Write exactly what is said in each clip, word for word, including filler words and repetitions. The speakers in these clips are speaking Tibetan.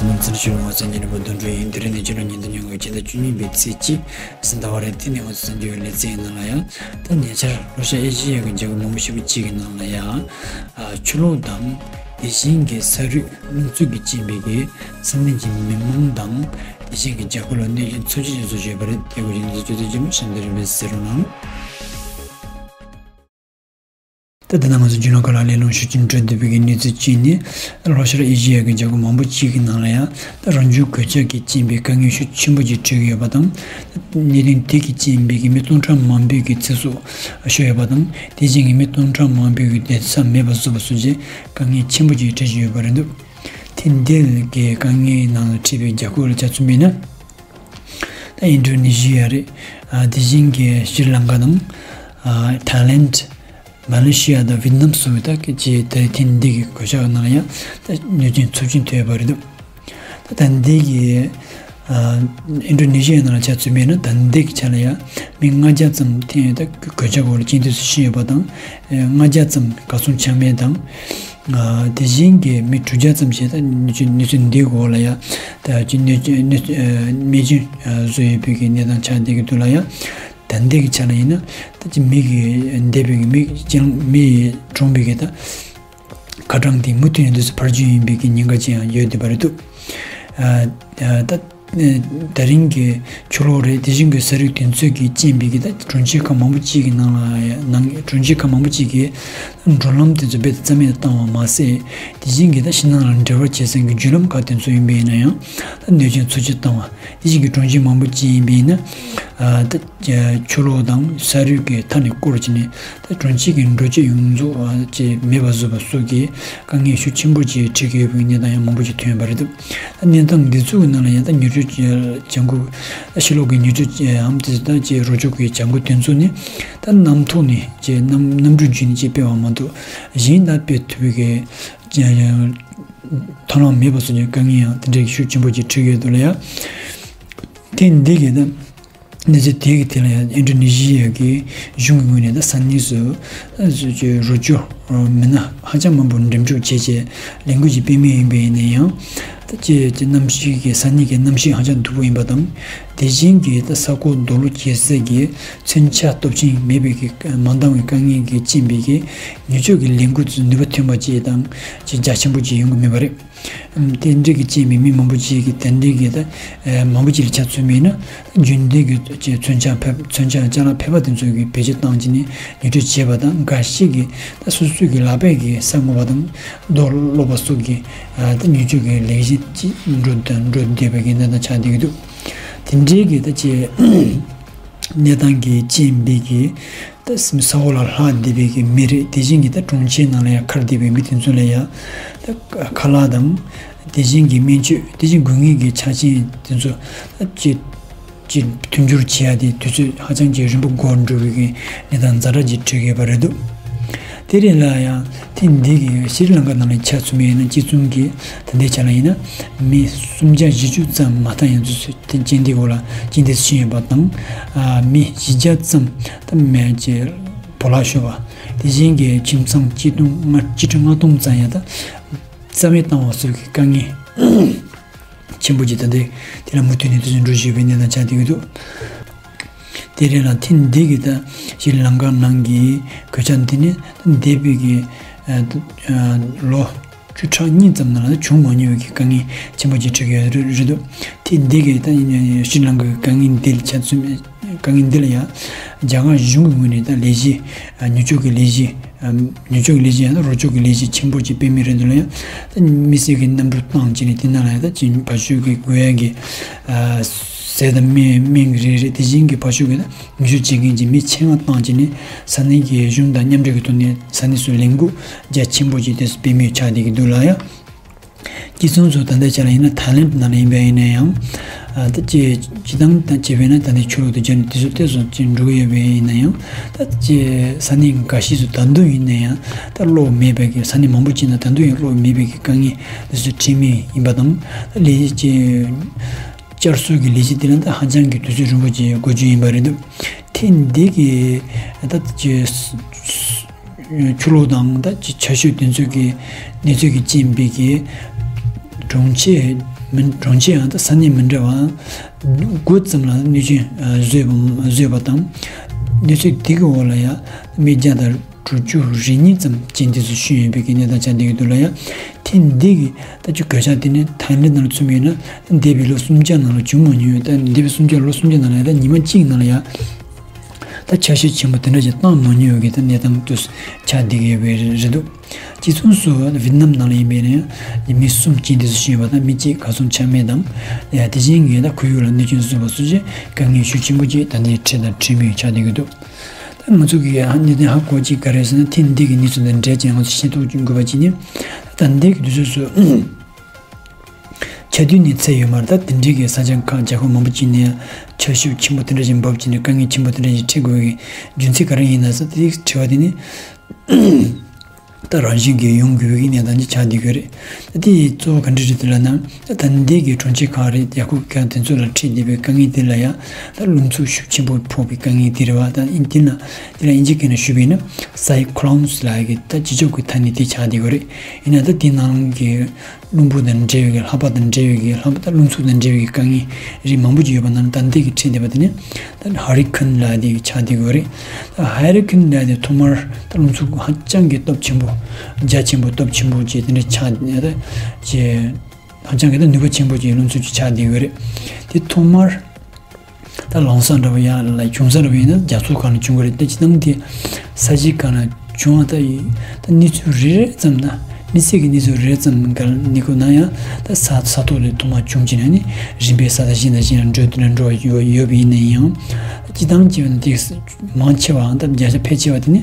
ཚང་མ་འཚམས་འདྲི་ཞུ། ང་ཚོ་ཉིན་རེ་བོ་དོན་གྲུབ་ཡིན། དེ་རིང་ནི་ཕྱི་ལོ་ཉིས་སྟོང་ཉི་ཤུ་རྩ་གཉིས་པའི་ཚེས་གཅིག་གཟའ་ཟླ་བ་རེད། དེ་ནི་ང་ཚོ་གསར་འགྱུར་ལེ་ཚན་ནང་ལ་ཡང་ད་ཉེ་ཆར་ལྷོ་ཤར་ཨེ་ཤི་ཡའི་རྒྱལ་ཁབ་མང་པོ་ཞིག་གི་གཅིག་གི་ནང་ལ་ཡང་ཆུ་ལོག་དང་དེ་བཞིན་གྱི་ས་རུད་རླུང་འཚུབ་ཀྱི་རྐྱེན་པས་ཀྱི་ས་གནས་ཀྱི་མི་མང་དང་དེ་བཞིན་གྱི་རྒྱལ་ཁབ་ལ་གནོད་སྐྱོན་ཚབས་ཆེན་བཟོ་བཞིན་ཡོད་པ་རེད། དེ་སྐོར་ཡང་ཚོ་བཅོས་ཏེ་ཇི་མ་ཤམ་དེ་རིམ་པས་གསན་རོགས་གནང་། ད་ལྟ་ང་ཚོ་རྒྱུ་ནོར་ཁ་ལ་ལས་ལོངས་ཤུགས་ཀྱིས་འགྲོ་བསྡད་པའི་གནས་ཚུལ་གཅིག་ནི། ལྷོ་ཤར་ཨེ་ཤི་ཡའི་རྒྱལ་ཁབ་མང་པོ་གཅིག་གི་ནང་ལ་ཡང་ད་རང་བྱུང་གོད་ཆག་གི་རྐྱེན་པས་དཀའ་ངལ་ཤུགས་ཆེན་པོ་ཅིག་འཕྲད་ཀྱི་ཡོད་པ་དང་། གནད་དོན་དེ་གི་རྐྱེན་པས་ཀྱི་མི་སྟོང་ཕྲག་མང་པོའི་གི་ཚེ་སྲོག་ཤོར་ཡོད་པ་དང་། དེ་བཞིན་གྱི་མི་སྟོང་ཕྲག་མང་པོའི་གི་སྡོད་ས་མེད་པ་བཟོ་བ་སོགས་ཀྱི་དཀའ་ངལ་ཆེན་པོ་ཅིག་འཕྲད་བཞིན་ཡོད་པ་རེད་འདུག་དེ་འདི་གི་དཀའ་ངལ་ནང་ལ་འཕྲད་པའི་རྒྱལ་ཁབ་ལ་ཆ་མཚོན་པས་ན། ད་ཨིན་ཌོ་ནེ་ཤི་ཡ་རེད། ཨ་དེ་བཞིན་གྱི་ཤྲི་ལང་ཀ་དང་། ཨ་ཐའི་ལེན། མ་ལེ་ཤི་ཡ་དང་ཝི་ཏི་ནམ་སོགས་ཀྱི་ད་གི་ཅིག་ད་ཐེངས་འདི་གི་གོད་ཆག་ནང་ཡང་ད་གནོད་སྐྱོན་ཚབས་ཆེན་ཐེབས་ཡོད་པ་རེད་འདུག་ད་ད་འདི་གི་ཨ་ཨིན་ཌོ་ནེ་ཤི་ཡ་ནང་ལ་ཆ་མཚོན་པས་ན། ད་འདི་གི་ཆ་ལ་ཡང་མི་ལྔ་བརྒྱ་ཙམ་ཐེངས་ད་གོད་ཆག་འོག་ལ་རྐྱེན་འདས་སུ་ཕྱིན་ཡོད་པ་དང་། ལྔ་བརྒྱ་ཙམ་གར་སོང་ཆ་མེད་དང་། ཨ་དེ་བཞིན་གྱི་མི་དྲུག་བརྒྱ་ཙམ་ཞིག་ད་གནོད་སྐྱོན་གནོད་སྐྱོན་འདིའི་འོག་ལ་ཡང་ད་ཅིག་གནོད་སྐྱོན་གནོད་སྨན་བཅོས་བཟོ་ཡོད་པའི་གི་གནས་སྟངས་ཆགས་བསྡད་ཀྱི་འདུག་ལ། ཡང་ད་འདི་གི་ཆ་ལ་ཡིན་ན་ད་ཅིག་མི་གི་འདས་པའི་གི་མི་ཅིག་མི་གྲོངས་པའི་གི་ད་ཁ་གྲངས་དེ་མུ་མཐུད་ནས་འདུག་སེ་འཕར་རྒྱུ་ཡིན་པའི་གི་ཉེན་ཁ་ཅིག་ཡང་ཡོད་བསྡད་པ་རེད་འདུག་ཨ་ད་ད་རིང་གི་ཆུ་ལོག་རེད། དེ་བཞིན་གྱི་ས་རུད་དེ་ཚོ་གི་རྐྱེན་པས་གི་ད་གྲོང་ཁྱེར་ཁག་མང་པོ་གཅིག་གི་ནང་ལ་ཡང་ནང་གྲོང་ཁྱེར་ཁག་མང་པོ་གཅིག་གི་འགྲོ་ལམ་དེ་ཚོ་རྦད་དེ་རྩ་མེད་བཏང་བ་མ་ཟད། དེ་བཞིན་གྱི་ད་ཕྱི་ནང་ལ་འབྲེལ་བ་བྱེད་སའི་གི་བརྒྱུད་ལམ་ཁག་དེ་ཚོ་ཡིན་པ་ཡིན་ན་ཡང་ད་གནོད་སྐྱོན་ཚབས་ཆེ་བཏང་བ། དེ་བཞིན་གྱི་གྲོང་ཁྱེར་མང་པོ་གཅིག་ཡིན་པ་ཡིན་ན། ཨ་ད་ཆུ་ལོག་དང་ས་རུད་ཀྱི་མཐའ་ནས་བསྐོར་བྱས་ནས་ད་གྲོང་ཁྱེར་གྱི་འགྲོ་སྐྱོད་ཡོངས་རྫོགས་ཨ་ཅེ་མེད་པ་བཟོས་པ་སོགས་ཀྱི་དཀའ་ངལ་ཤུགས་ཆེན་པོ་ཅིག་འཕྲད་ཀྱི་ཡོད་པའི་གནས་སྟངས་ཡང་མང་པོ་ཅིག་ཐོན་ཡོད་པ་རེད་འདུག་ད་གནས་སྟངས་འདི་ཚོའི་ནང་ལ་ཡང་ད་མྱུར་སྐྱོབ་ཀྱི་ལྗང་གུ། ད་ཕྱི་ལོགས་ཀྱི་མྱུར་སྐྱོབ་ཀྱི་ཨམ་དེ་ད་ཅེ་རོགས་སྐྱོབ་ཀྱི་ལྗང་གུ་དེ་ཚོ་ནི་ད་གནམ་ཐོག་ནས་ཅེ་གནམ་གནམ་གྲུ་བརྒྱུད་ནས་ཅེ་སྤེལ་བ་མ་གཏོགས་གཞན་ད་སྤེལ་ཐུབ་པའི་གི་ཅེ་ཐབས་ལམ་མེད་པ་སོགས་ཀྱི་དཀའ་ངལ་ཡང་དེ་འདྲའི་ཤུགས་ཆེན་པོ་ཅིག་འཕྲད་ཀྱི་ཡོད་འདུག་ལ། ཡང་ཐེངས་འདི་གི་ད། གནས་ཚུལ་དེ་གི་ཐད་ལ་ཡང་ཨིན་ཌོ་ནེ་ཤི་ཡ་གི་གཞུང་གི་ངོས་ནས་ད་ས་གནས་སུ་ཨ་སུ་ཅེ་རོགས་སྐྱོབ་མི་སྣ་ཧ་ཅང་མང་པོ་འགྲེམས་འཇོག་བྱས་བྱས་ལས་འགུལ་ཅིག་སྤེལ་མུས་ཡིན་པ་ཡིན་ན་ཡང་། ད་ཅེ་ཅེ་གནམ་གཤིས་ཀྱི་ས་གནས་ཀྱི་གནམ་གཤིས་ཧ་ཅང་སྡུག་པོ་ཡིན་པ་དང་། དེ་བཞིན་གྱི་ད་ས་ཁོག་རྡོ་ལུ་རྒྱས་སའི་གི་མཚོན་ཆ་སྟོབས་ཆེན་མེད་པའི་གི་མ་འདང་བའི་དཀའ་ངལ་གྱི་རྐྱེན་པས་གི་མྱུར་སྐྱོབ་ཀྱི་ལས་འགུལ་ཚོ་ནུས་པ་ཐོན་པ་ཅིག་དང་ཅིག་རྒྱ་ཆེན་པོ་ཅིག་ཡོང་གི་མེད་པ་རེད། དེ་འདྲའི་གི་རྐྱེན་པས་མི་མང་པོ་ཅིག་གིས་དེ་འདྲའི་གི་ད་མང་པོ་ཅིག་ལ་ཆ་མཚོན་པས་ན་རྒྱུན་ལྡན་གྱི་ཅིག་མཚོན་ཆ་ཕལ་མཚོན་ཆ་ཅ་ལག་ཕལ་པ་དེ་ཚོ་གི་བེད་སྤྱོད་བཏང་བྱས་ནས་མྱུར་སྐྱོབ་བྱས་པ་དང་། འགའ་ཞིག་གིས་ད་སོ་སོའི་གི་ལག་པས་གི་ས་རྔུབ་པ་དང་རྡོ་སློག་པ་སོགས་ཀྱི་ད་མྱུར་སྐྱོབ་ཀྱི་ལས་གཞི་ཅིག་འགྲོ་འགྲོ་བསྡད་པའི་གི་གནས་སྟངས་ཆགས་བསྡད་ཀྱི་འདུག་དེ་འདྲའི་གི་ད་ཅིག་གནས་སྟངས་ཀྱི་རྐྱེན་པས་ཀྱི་ད་ས་འོག་ལ་ལྷག་བསྡད་པའི་གི་མི་རེད། དེ་བཞིན་གྱི་ད་གྲོང་ཁྱེར་ནང་ལ་ཡང་ཁར་བསྡད་པའི་མི་དེ་ཚོ་ལ་ཡང་ད་ཁ་ལག་དང་དེ་བཞིན་གྱི་སྨན་བཅོས། དེ་བཞིན་དགོས་ངེས་ཀྱི་ཆ་རྐྱེན་དེ་ཚོ་ད་ཅི་ཅི་མཐུན་འགྱུར་བྱེད་ཡ་དེ་དུས་ཚོད་ཧ་ཅང་གི་རིང་པོ་འགོར་འགྲོ་བའི་གི་གནས་སྟངས་ཛ་དྲག་ཅིག་འཕྲད་ཀྱི་ཡོད་པ་རེད་འདུག་དེ་རིང་ལ་ཡང་ཐེངས་འདི་གི་ཤྲི་ལང་ཀ་ནང་ལ་ཆ་མཚོན་པ་ཡིན་ན། སྤྱི་ཚོགས་ཀྱི་ད་ལྟའི་ཆ་ལ་ཡིན་ན་མི་སུམ་བརྒྱ་བཞི་བཅུ་ཙམ་མ་མཐའ་ཡང་ཚུད་དེ་རྐྱེན་འདས་འོག་ལ་རྐྱེན་འདས་སུ་ཕྱིན་ཡོད་པ་དང་། ཨ་མི་བཞི་བརྒྱ་ཙམ་ད་མེ་ཅེ་བོ་ལག་ཤོར་བ། དེ་བཞིན་གྱི་ཁྱིམ་ཚང་སྐྱིད་སྡུག་ལྔ་བཅུ་ཁྲི་ལྔ་སྟོང་ཙམ་ཡང་ད་རྩ་མེད་བཏང་བ་སོགས་ཀྱི་དཀའ་ངལ་ཆེན་པོ་ཅིག་ད་ལྟའི་དེ་ལ་མུ་མཐུད་ནས་དུས་ཚོད་འགྲོ་བཞིན་པའི་གནས་སྟངས་ཆགས་བསྡད་ཀྱི་འདུག་དེ་རིང་ལ་ཐེངས་འདི་གི་ད་ཤྲི་ལང་ཀ་ནང་གི་གོད་ཆག་འདི་ནི་འདས་པའི་གི་ཨ་ཨ་ལོ་བཅུ་ཕྲག་གཉིས་ཙམ་ནང་ལ་བྱུང་མ་མྱོང་བའི་གི་དཀའ་ངལ་ཆེན་པོ་ཅིག་འཕྲད་ཀྱི་ཡོད་རེད་འདུག་དེ་འདི་གི་ད་ཤྲི་ལང་ཀའི་དཀའ་ངལ་འདི་ལ་ཆ་མཚོན་དཀའ་ངལ་འདི་ལ་ཡང་རྒྱ་གར་གཞུང་གི་ངོས་ནས་ད་ལས་གཞི་ཨ་མྱུར་སྐྱོབ་ཀྱི་ལས་གཞི་ཨ་མྱུར་སྐྱོབ་ཀྱི་ལས་གཞི་ཡང་ན་རོགས་སྐྱོབ་ཀྱི་ལས་གཞི་ཆེན་པོ་ཅིག་སྤེལ་མུས་རེད་འདུག་ལ། ཡང་ད་དམིགས་བསལ་གྱི་གནམ་གྲུ་བཏང་བྱས་ནས་དེ་ནང་ལ་ཡང་ད་ཅིག་ཕར་ཕྱོགས་ཀྱི་དགོས་ཡ་གི་ཨ་ཟས་དང་སྨན་སྨན་གྱི་རིགས་རེད། དེ་བཞིན་གྱི་ཕར་ཕྱོགས་ཀྱི་ད་ཉོ་སྤྱོད་བྱེད་མཁན་གྱི་མི་ཆེད་མངགས་བཏང་བྱས་ནས་ས་གནས་ཀྱི་གཞུང་དང་མཉམ་འབྲེལ་གྱི་ཐོག་ནས་ས་གནས་སུ་ལས་འགུལ་རྒྱ་ཆེན་པོ་ཅིག་དེ་སྤེལ་མུས་ཆགས་བསྡད་ཀྱི་འདུག་ལ། ཡང་སྤྱི་ཚོགས་ཚོ་ད་ལྟའི་ཆ་ལ་ཡིན་ན་ཐའི་ལེན་ནང་ལ་ཡིན་པ་ཡིན་ན་ཡང་ཨ་ད་ཅི་སྤྱི་བཏང་ད་བྱས་པས་ན་ད་ནི་ཆུ་ལོག་དང་སྦྱར་ནས་དུས་ཚོད་ཏོག་ཙམ་ཅིག་འགྲོ་གི་ཡོད་པ་ཡིན་ན་ཡང་། ད་ཅི་ས་གནས་འགའ་ཤས་སུ་ད་དུང་ཡིན་ན་ཡང་ད་གློག་མེད་པའི་གི་ས་གནས་མང་པོ་ཅིག་ན་ད་དུང་ཡང་གློག་མེད་པའི་གི་དཀའ་ངལ་དེ་ཚོ་འཕྲད་མུས་ཡིན་པ་དང་། ད་ལས་ཀྱི་བསྐྱར་གསོ་གི་ལས་གཞི་དེ་ལ་ད་ཧ་ཅང་གི་དུས་ཚོད་རིང་པོ་ཅིག་འགོར་རྒྱུ་ཡིན་པ་རེད་འདུག་དེ་འདི་གི་ད་ཅི་ཆུ་ལོག་དང་ད་ཅི་ཆར་ཞོད་དེ་ཚོ་གི་གནས་ཚུལ་གྱི་རྐྱེན་པས་གི་གྲོང་ཁྱེར་ མི་གྲོང་ཁྱེར་ཡང་ད་ས་གནས་མི་འདྲ་བ་དགུ་ཙམ་ལ་གནོད་སྐྱོན་བཟོས་པ་བཟོས་པ་དང་། གནོད་འཚེ་དེ་གི་འོག་ལ་ཡང་མི་བརྒྱ་དང་དྲུག་ཅུ་རེ་གཉིས་ཙམ་རྐྱེན་འདས་སུ་ཤོར་ཡོད་པའི་གི་གནས་སྟངས་ཆགས་བསྡད་ཡོད་འདུག་ལ། ཡང་ཐེངས་འདི་གི་ད་ཅིག་གོད་ཆག་དེ་ནི་ཐའི་ལེན་ནང་ལ་མཚོན་པ་ཡིན་ན། འདས་པའི་ལོ་སུམ་བརྒྱ་ནང་ལ་བྱུང་མ་མྱོང་། ད་འདས་པའི་སུམ་བརྒྱ་ལོ་སུམ་བརྒྱ་ནང་ལ་ཡང་ད་ཉི་མ་གཅིག་ནང་ལ་ཡང་ད་ཆར་ཞོད་ཆེན་པོ་དེ་འདྲ་ཞིག་བཏང་མ་མྱོང་བའི་གི་ད་གནས་སྟངས་དུ་ཆགས་བསྡད་ཀྱི་ཡོད་པ་རེད་འདུག། དེ་མཚུངས་སུ་ཝེ་ཏི་ནམ་ནང་ལ་ཡིན་པས་ན་ཡང་མི་གསུམ་རྐྱེན་འདས་སུ་ཤི་ཡོད་པ་དང་། མི་གཅིག་གར་སོང་ཆ་མེད་དང་། ཡང་དེ་བཞིན་གྱི་ད་ཁོར་ཡུག་ལ་གནོད་སྐྱོན་བཟོས་པ་སོགས་ཀྱི་དཀའ་ངལ་ཤུགས་ཆེན་པོ་ཅིག་ད་ལྟའི་འཕྲད་དང་འཕྲད་མུས་ཆགས་བསྡད་ཀྱི་འདུག། ད་ང་ཚོ་གིས་ཧ་གནད་དོན་ཧ་གོ་ཅིག་ག་རེ་ཟེར་ན། ཐེངས་འདི་གི་གནས་ཚུལ་དང་འབྲེལ་ཅིང་ང་ཚོ་ཤེས་རྟོགས་ཅིག་དགོས་པ་ཅིག་ནི། ད་འདི་གི་དུས་ཚོད་སུ་ཆ་དུས་ནས་ཚད་ཡོད་མ་རེད། ད་དེ་འདྲའི་གི་ས་ཆ་ཁག་རྒྱལ་ཁབ་མང་པོ་ཅིག་ནས་ཆར་ཞོད་ཆེན་པོ་དེ་འདྲ་ཞིག་འབབ་ཅིག་ནས་དཀའ་ངལ་ཆེན་པོ་དེ་འདྲ་ཞིག་འཕྲད་དགོས་པའི་རྒྱུ་མཚན་ག་རེ་ཡིན་ན་ཟེར་དེ་དྲི་བ་དེ་ནི། ད་རང་བཞིན་གྱིས་ཡོང་དགོས་པའི་གནས་སྟངས་ཅིག་ཆགས་བསྡད་ཡོད་རེད། ད་དེ་གཙོ་བོ་ག་འདྲ་རེད་དེ་ལབ་ན། ད་ལྟ་འདི་གི་གྲོང་ཁྱེར་ཁག་རེད། རྒྱལ་ཁབ་ཁག་དེ་ཚོ་ལ་འཕྲད་བསྡད་པའི་དཀའ་ངལ་དེ་ལ་ཡང་ད་རླུང་འཚུབ་ཤུགས་ཆེན་པོ་ཕོག་པའི་དཀའ་ངལ་དེ་རེད་བ། ད་ཨིན་དེ་ན་དེ་ལ་ཨིན་ཇི་སྐད་ནས་ཞུས་པ་ཡིན་ན་སའི་ཁོ་ལོན་ལབ་ཡ་གི་ད་སྤྱི་ཁྱབ་ཀྱི་ཐ་སྙད་དེ་ཆགས་བསྡད་ཡོད་རེད། ཡིན་ན་ད་དེ་ནང་གི་རླུང་བུ་དང་འབྲེལ་བའི་གི་ལྷགས་པ་དང་འབྲེལ་བའི་གི་ལྷགས་པ་དང་རླུང་འཚུབ་དང་འབྲེལ་བའི་གི་དཀའ་ངལ་རིགས་མང་པོ་ཅིག་ཡོད་པ་ནང་ད་ལྟ་འདི་གི་འཕྲད་བསྡད་པ་དེ་ནི་ད་ཧ་རི་ཁན་ལབ་དེ་གི་ཆགས་བསྡད་ཡོད་རེད། ད་ཧ་རི་ཁན་ལབ་དེ་ཐོག་མར་ད་རླུང་འཚུབ་ཧ་ཅང་གི་སྟོབས་ཆེན་པོ། རྒྱ་ཆེན་པོ་སྟོབས་ཆེན་པོ་ཅིག་དེ་འདྲ་ཆགས་ནས་ད་ཅེ་ཧ་ཅང་གི་ད་ནུས་པ་ཆེན་པོ་ཅིག་རླུང་འཚུབ་ཅིག་ཆགས་བསྡད་ཡོད་རེད། དེ་ཐོག་མར་ད་ལངས་ས་འདྲ་བོ་ཡ་ལ་བྱུང་ས་འདྲ་བོ་ཡིན་ན་རྒྱ་མཚོ་སྒང་ལ་བྱུང་གི་རེད། ད་སྤྱིར་བཏང་དེ་ས་གཞི་སྒང་ལ་བྱུང་བ་ད་ཡིན། ད་གནས་ཚུལ་རེ་རེ་ཙམ་ན་དམིགས་བསལ་གྱི་གནས་ཚུལ་རེ་རེ་ཙམ་སྒང་ལ་གནས་སྐབས་ན་ཡང་ད་ས་ས་ཐོག་ལ་ཐོག་མར་བྱུང་བྱས་ནས་ནི་རིམ་པས་ས་དང་ཞིང་དང་ཞིང་ལ་འགྲོ་དེ་འདྲ་འགྲོ་བ་ཡོད་ཡོད་པ་ཡིན་ན་ཡང་། སྤྱིར་བཏང་བྱས་པ་ན་དེ་མང་ཆེ་བའང་ད་བརྒྱ་ཆ་ཕལ་ཆེ་བ་དེ་ནི་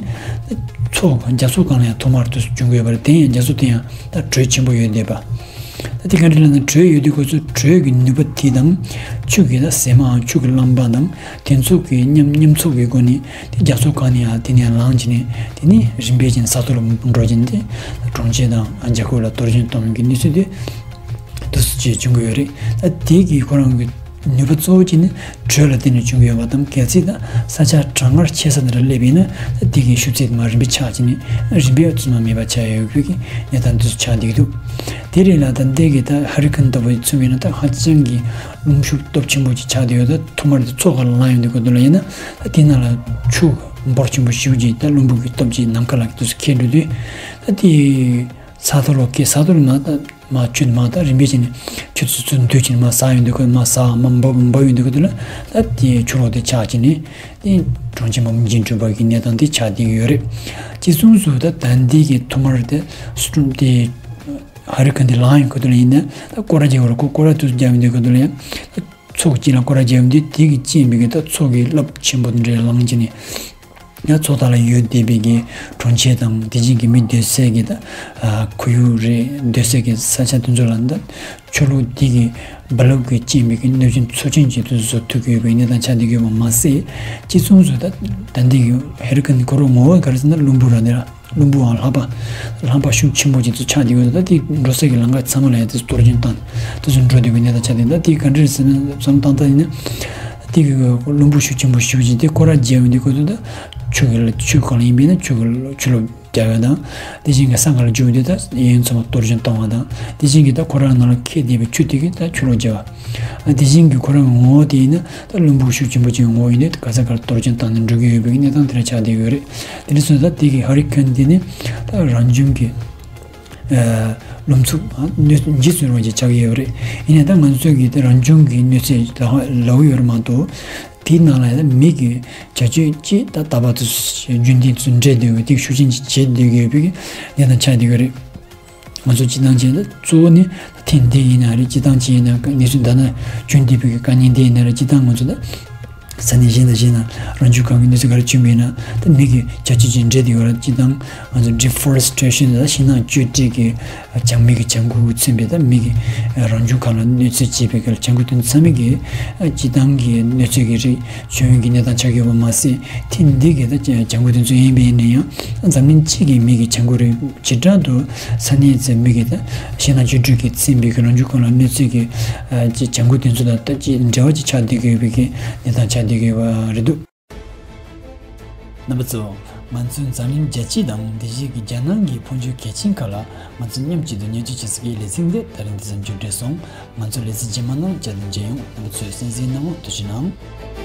མཚོ་རྒྱ་མཚོ་སྒང་ལ་ཡང་ཐོག་མར་དུ་བྱུང་གི་ཡོད་པ་རེད། དེ་ཡང་རྒྱ་མཚོ་དེ་ཡང་ད་དྲོད་ཆེན་པོ་ཡོད་བསྡད་པ། ད་དེ་ག་འདྲ་ལབ་ན་དྲོད་ཡོད་དུས་ཁོ་ཚོས་དྲོད་ཀྱི་ནུས་པ་དེ་དང་ཆུ་གི་ད་ཟེགས་མའམ་ཆུ་གི་རླངས་པ་དང་དེ་ཚོ་གི་མཉམ་མཉམ་འཛོམས་ཀྱི་སྒོ་ནས་དེ་རྒྱ་མཚོ་སྒང་ནས་ཡང་དེ་ནས་ཡང་ལངས་བྱས་ནས་དེ་ནས་རིམ་པས་ཀྱིས་ས་ཐོག་ལ་འགྲོ་བྱས་ནས་དེ་གྲོང་ཁྱེར་དང་རྒྱལ་ཁབ་ལ་གཏོར་སྐྱོན་གཏོང་གི་གནས་ཚུལ་དེ་འདུག་སེ་བྱས་བྱུང་གི་ཡོད་རེད། ད་དེ་གི་ཁོ་རང་གི་ནུས་པ་གཙོ་བོ་གཅིག་ནི་དྲོད་ལ་བརྟེན་ནས་བྱུང་གི་ཡོད་པ་དང་། གལ་སྲིད་ད་ས་ཆ་གྲང་ངར་ཆེ་ས་དེ་ལ་སླེབས་པ་ཡིན་ན་ད་དེ་གི་ཤུགས་ཚད་མར་རིམ་པས་ཆག་བྱས་ནས་རིམ་པས་བཙུན་མ་མེད་པ་ཆགས་ཡོད་པའི་གི་གནས་སྟངས་དེ་ཚོ་ཆགས་བསྡད་ཀྱི་འདུག། དེ་རིང་ལ་ད་འདི་གི་ད་ཧ་རི་ཁན་ལྟ་བུ་མཚོན་པ་ཡིན་ན་ད་ཧ་ཅང་གི་རླུང་ཤུགས་སྟོབས་ཆེན་པོ་ཅིག་ཆགས་བསྡད་ཡོད། ད་ཐོག་མར་དེ་མཚོ་སྒང་ལ་ལངས་ཡོང་དུས་སྐབས་དེ་ལ་ཡིན་ན་ད་དེ་ནང་ལ་ཆུ་འབོར་ཆེན་པོ་ཞེ་པོ་ཅིག་ད་རླུང་བུ་གི་སྟོབས་ཀྱིས་ནམ་མཁའ་ལ་དུས་སུ་ཁྱེར་འགྲོ་དུས་ད་དེ་ས་ཐོག་ལ་སྐྱེས། ས་ཐོག་ལ་མར་ད་མར་ཆུ་དེ་མར་ད་རིམ་པས་བྱས་ནས་ཆུ་ཚོད་ཚོད་འདུས་བྱས་ནས་མར་ཟག་ཡོང་དུས་སྐབས། མར་ཟག་མར་འབབ་འབབ་ཡོང་དུས་སྐབས་དེ་ལ་ད་དེ་ཆུ་ལོག་དེ་ཆགས་བྱས་ནས་དེ་གྲོང་ཁྱེར་མང་པོ་འགྲིམ་འགྲུལ་བ་གི་གནས་སྟངས་དེ་ཆགས་བསྡད་ཡོད་རེད། དེ་མཚུངས་སུ་ད་ད་འདི་གི་ཐོག་མར་དེ་སུ་ཀྲུམ་དེ་ཧ་རི་ཁན་དེ་ལངས་ཡོང་སྐབས་དེ་ལ་ཡིན་ན་ད་སྐོར་ར་རྒྱག་དགོས་རེད། ཁོ་སྐོར་ར་དུས་སུ་རྒྱག་ཡོང་དུས་སྐབས་དེ་ལ་ཡང་ད་མཚོ་གི་དཀྱིལ་ལ་སྐོར་ར་རྒྱག་ཡོང་དུས་དེ་གི་རྐྱེན་པས་གི་ད་མཚོ་གི་རླབས་ཆེན་པོ་དེ་འདྲ་ལངས་བྱས་ནས། ཡང་མཚོ་ཐོག་ལ་ཡོད་བསྡད་པའི་གི་གྲོང་ཁྱེར་དང་དེ་བཞིན་གྱི་མི་སྡོད་སའི་གི་ད་ཁོར་ཡུག་རེད། སྡོད་སའི་གི་ས་ཆ་དེ་ཚོ་ལ་ད་ཆུ་ལོག་འདི་གི་རྦ་རླབས་ཀྱི་རྐྱེན་པས་གི་གནོད་སྐྱོན་ཚབས་ཆེན་ཅིག་དེ་ཚོ་ཐུག་གི་ཡོད་པའི་གནས་སྟངས་ཆགས་བསྡད་ཀྱི་ཡོད་པ་མ་ཟད། དེ་མཚུངས་སུ་ད་ད་འདི་གི་ཧ་རི་ཁན་ཁོ་རང་ངོ་བོ་ག་རེ་ཟེར་ན་རླུང་བུ་ར་འདི་ར། རླུང་བུའམ་ལྷགས་པ། ལྷགས་པ་ཤུགས་ཆེན་པོ་ཅིག་ཏུ་ཆགས་བསྡད་ཡོད། ད་དེ་འགྲོ་སའི་གི་ལམ་ཁ་ཚང་མ་ལ་ཡང་དེ་གཏོར་སྐྱོན་བཏང་། དེ་ཚོ་འགྲོ་བསྡད་པའི་གནས་སྟངས་ཆགས་བསྡད། ད་དེ་ག་འདྲ་རེད་ཟེར་ན་བསམ་བློ་བཏང་ད་ཡིན་ན། དེ་གི་རླུང་བུ་ཤུགས་ཆེན་པོ་ཞེ་པོ་ཅིག་དེ་སྐོར་ར་རྒྱག་ཡོང་དུས་སྐབས་དུ་ད་ཆུ་གི་ཆུ་སྒང་ལ་ཡིན་པས་ན་ཆུ་གི་ཆུ་ལོག་རྒྱག་ཡ་དང་། དེ་བཞིན་གྱི་ས་སྒང་ལ་རྒྱུག་དུས་ད་གཡས་གཡོན་ཚང་མ་གཏོར་སྐྱོན་བཏང་བ་དང་། དེ་བཞིན་གྱི་ད་ཁོ་རང་ནང་ལ་འཁྱེར་བསྡད་པའི་ཆུ་དེ་གིས་ད་ཆུ་ལོག་རྒྱག་པ། དེ་བཞིན་གྱི་ཁོ་རང་ངོ་བོ་དེ་ཡིན་ན་ད་རླུང་བུ་ཤུགས་ཆེན་པོ་ཅིག་ངོ་བོ་ཡིན་དུས་ག་ས་གར་གཏོར་སྐྱོན་བཏང་ནས་འགྲོ་གི་ཡོད་པའི་གནས་སྟངས་དེ་འདྲ་ཆགས་བསྡད་ཡོད་རེད། དེ་འདྲ་སོང་ཙང་ད་དེ་གི་ཧ་རི་ཁན་དེ་ནི་ད་རང་བྱུང་གི་རླུང་འཚུབ་གནོད་འཇིགས་སུ་རུང་བ་ཅིག་ཆགས་ཀྱི་ཡོད་རེད། ཡིན་ནའི་ད་ང་ཚོས་ཀྱི་ད་རང་བྱུང་གི་གནོད་འཚེ་ལབ་ལབ་ཀྱི་ཡོད་རེད་མ་གཏོགས། དེའི་ནང་ལ་ཡང་མི་གི་བྱ་སྤྱོད་ཅིག་ད་ད་བར་དུ་རྒྱུན་ལྡན་དུ་འདྲེས་བསྡད་ཡོད་དེ་ཤུགས་ཆེན་ཅིག་བྱེད་བསྡད་ཀྱི་ཡོད་པའི་གནས་སྟངས་ཆགས་བསྡད་ཀྱི་ཡོད་རེད། ང་ཚོ་སྤྱིར་བཏང་བྱས་ན་གཙོ་བོ་ནི་ཐེངས་འདི་ཡིན་ན་རེད། སྤྱིར་བཏང་བྱས་ན་གནས་ཚུལ་ད་ནས་བྱུང་བསྡད་པའི་དཀའ་ཉེན་འདི་ཡིན་ན་རེད། སྤྱིར་བཏང་ང་ཚོ་ད་ས་གནས་གཞན་དང་གཞན་ན་རང་བྱུང་ཁམས་ཀྱི་གནས་ཚུལ་ག་རེ་བྱུང་མིན་ན་ད་མི་གི་བྱ་སྤྱོད་ཅིག་འདྲེས་བསྡད་ཡོད་རེད། སྤྱིར་བཏང་ང་ཚོ་ཌི་ཕོ་རེ་སི་ཊེ་ཤན་ད་ཤིང་ནགས་གཅོད་འབྲེག་གི་ཇ་མི་གི་ཇ་མགོ་མཚོན་པའི་ད་མི་གི་རང་བྱུང་ཁམས་ལ་གནོད་འཚེ་བྱེད་པའི་གི་ཇ་མགོ་དེ་ཚང་མ་གི་སྤྱིར་བཏང་གི་གནོད་འཚེ་གི་རིགས་བྱུང་ཡོང་གི་གནས་སྟངས་ཆགས་ཡོད་པ་མ་ཟད། ཐེངས་འདི་གི་ད་ཇ་མགོ་དེ་ཚོ་ཡིན་པ་ཡིན་ན་ཡང་འཛམ་གླིང་སྤྱི་གི་མི་གི་ཇ་མགོ་རིགས་བྱེ་བྲག་ཏུ་ས་གནས་ཚོའི་མི་གི་ད་ཤིང་ནགས་གཅོད་འབྲེག་གིས་མཚོན་པའི་གི་རང་བྱུང་ཁམས་ལ་གནོད་འཚེ་གི་ཇ་མགོ་དེ་ཚོ་དང་ད་ཅི་འབྲེལ་བ་ཅིག་ཆགས་བསྡད་ཀྱི་ཡོད་པའི་གི་གནས་སྟངས་ཆགས་བསྡད་ཀྱི་ཡོད་པ་རེད་འདུག། རྣམ་པ་ཚོ། ང་ཚོའི་འཛམ་གླིང་རྒྱལ་སྤྱི་དང་དེ་བཞིན་གྱི་རྒྱལ་ནང་གི་འཕོ་འགྱུར་གལ་ཆེན་ཁག་ལ་ང་ཚོ་མཉམ་གཅིག་ཏུ་ཉན་སྤྱོད་བྱེད་ས་ཀྱི་ལེ་ཚན་འདི་ད་རིང་འདི་ཙམ་མཇུག་བསྒྲིལ་སོང་། ང་ཚོའི་ལེ་ཚན་རྗེས་མ་ནང་བསྐྱར་དུ་མཇལ་ཡོང་། རྣམ་པ་ཚོས་གསན་གཟིགས་གནང་བར་ཐུགས་རྗེ་གནང་།